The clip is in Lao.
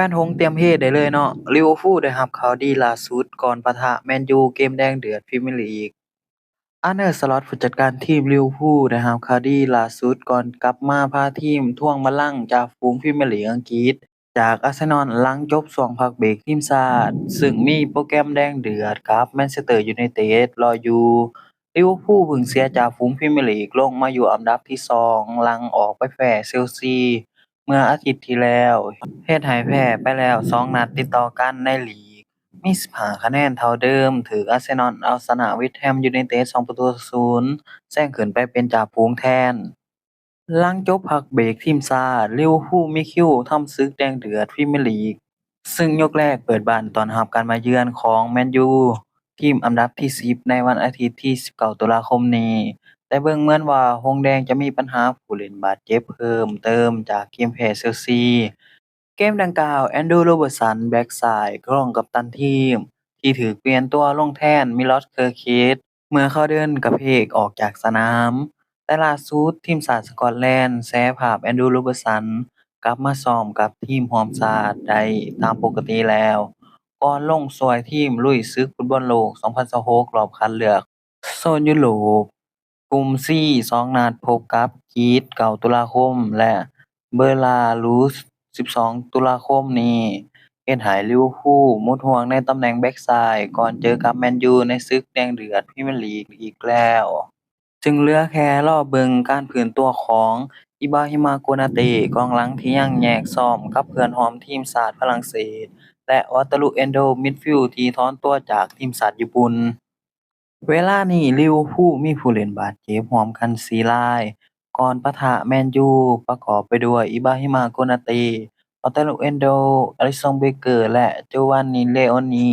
ນຫົງຕຽມເຮໄດ້ເລີຍເນາະ, ລິເວີພູໄດ້ຮັບຂ່າວດີລ່າສຸດກ່ອນປະທະແມນຢູ ເກມແດງເດືອດພຣີມເມຍລີກ. ອາເນີ ສລັອດ ຜູ້ຈັດການທີມລິເວີພູໄດ້ຮັບຂ່າວດີລ່າສຸດກ່ອນກັບມາພາທີມທວງບັນລັງຈ່າຝູງພຣີມເມຍລີກອັງກິດ ຈາກອາເຊນອນ ຫຼັງຈົບຊ່ວງພັກເບຣກທີມຊາດ, ຊຶ່ງມີໂປຣແກຣມແດງເດືອດກັບແມນເຊສເຕີຢູໄນເຕັດລໍຢູ່. ລິເວີພູເພິ່ງເສຍຈ່າຝູງພຣີມເມຍລີກລົງມາຢູ່ອັນດັບທີສອງ ຫຼັງອອກໄປແພ້ເຊລຊີເມື່ອອາທິດທີ່ແລ້ວ, ເຮັດໃຫ້ແພ້ໄປແລ້ວສອງນັດຕິດຕໍ່ກັນໃນລີກ, ມີສິບຫ້າຄະແນນເທົ່າເດີມ, ຖືກອາເຊນອນເອົາຊະນະເວັດແຮມຢູໄນເຕັດສອງປະຕູຕໍ່ສູນ ແຊງຂຶ້ນໄປເປັນຈ່າຝູງແທນ. ຫຼັງຈົບພັກເບຣກທີມຊາດ, ລິເວີພູມີຄິວທຳສຶກແດງເດືອດພຣີມເມຍລີກ, ຊຶ່ງຍົກແລກເປີດບ້ານຕ້ອນຮັບການມາເຢືອນຂອງແມນຢູ ທີມອັນດັບທີສິບ ໃນວັນອາທິດທີສິບເກົ້າຕຸລາຄົມນີ້, ແຕ່ເບິ່ງເໝືອນວ່າຫົງແດງຈະມີບັນຫາຜູ້ຫຼິ້ນບາດເຈັບເພີ່ມເຕີມຈາກເກມແພ້ເຊລຊີ. ເກມດັ່ງກ່າວ, ແອນດູ ໂຣເບີດສັນ ແບັກຊ້າຍ ກອງກັບຕັນທີມ ທີ່ຖືກປ່ຽນຕົວລົງແທນ ມິລອດ ເຄີເຄດ ເມື່ອເຂົາເດີນກະເພກອອກຈາກສະໜາມ, ແຕ່ລ່າສຸດ ທີມຊາດສະກອດແລນແຊພາບແອນດູ ໂຣເບີດສັນກັບມາຊ້ອມກັບທີມຮ່ວມຊາດໄດ້ຕາມປົກກະຕິແລ້ວ, ກ່ອນລົງຊ່ວຍທີມລຸຍສຶກຟຸດບອນໂລກສອງພັນຊາວຫົກ ລອບຄັດເລືອກໂຊນຢູໂຣບ ກຸ່ມຊີ ສອງນັດ ພົບກັບຈີນ ເກົ້າຕຸລາຄົມ ແລະ ເບລາຣຸສ ສິບສອງຕຸລາຄົມນີ້, ເຮັດໃຫ້ລິເວີພູໝົດຫ່ວງໃນຕຳແໜ່ງແບັກຊ້າຍ ກ່ອນເຈີກັບແມນຢູໃນສຶກແດງເດືອດພຣີມເມຍລີກອີກແລ້ວ, ຈຶ່ງເຫຼືອແຄ່ລໍເບິ່ງການຟື້ນຕົວຂອງ ອີບາຮິມາ ໂກນາເຕ ກອງຫຼັງທີ່ຍັງແຍກຊ້ອມກັບເພື່ອນຮ່ວມທີມຊາດຝຣັ່ງເສດ ແລະ ວາຕາລຸ ເອນໂດ ມິດຟິລທີ່ຖອນຕົວຈາກທີມຊາດຍີ່ປຸ່ນ. ເວລານີ້ລິເວີພູມີຜູ້ຫຼິ້ນບາດເຈັບຮ່ວມກັນສີ່ລາຍ ກ່ອນປະທະແມນຢູ ປະກອບໄປດ້ວຍ ອີບາຣິມາ ໂກນາເຕ, ວາຕາລຸ ເອນໂດ, ອາລິຊອງ ເບເກີ ແລະ ໂຈວານນີ ເລໂອນີ.